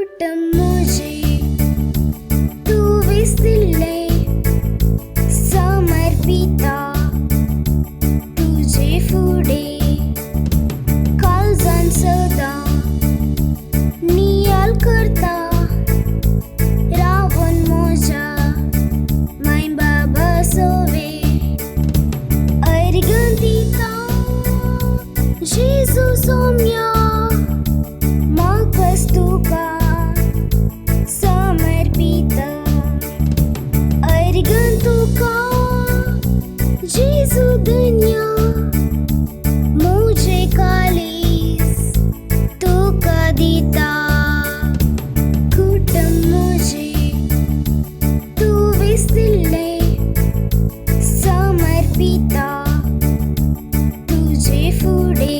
कुटुंब मुझे तू विसरले समर्पिता तुझे फुडे काळजान सदां नियाल करता रावन म्हज्या माय बाबा सोवे अर्घ दिता जेजू सोम्या म्हाकाच तुका समर्पिता अर्घ तुका जेजू धन्या मुझे कालीस तुका दिता कुटुंब मुझे तू विसरले समर्पिता तुझे फुडे.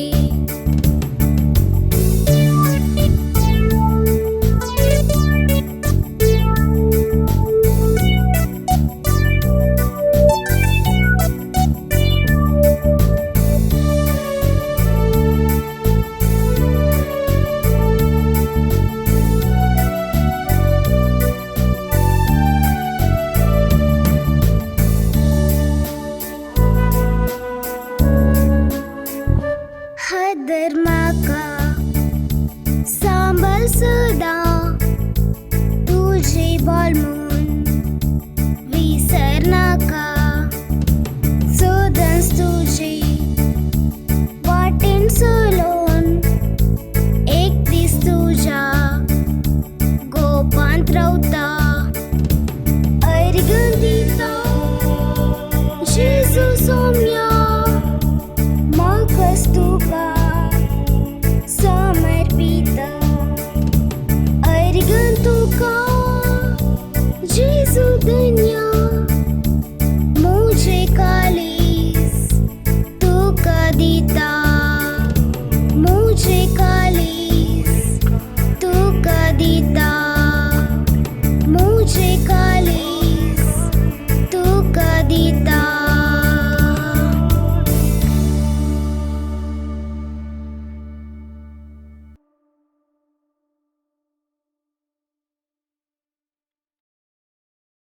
हादर म्हाका सांबाळ सदां.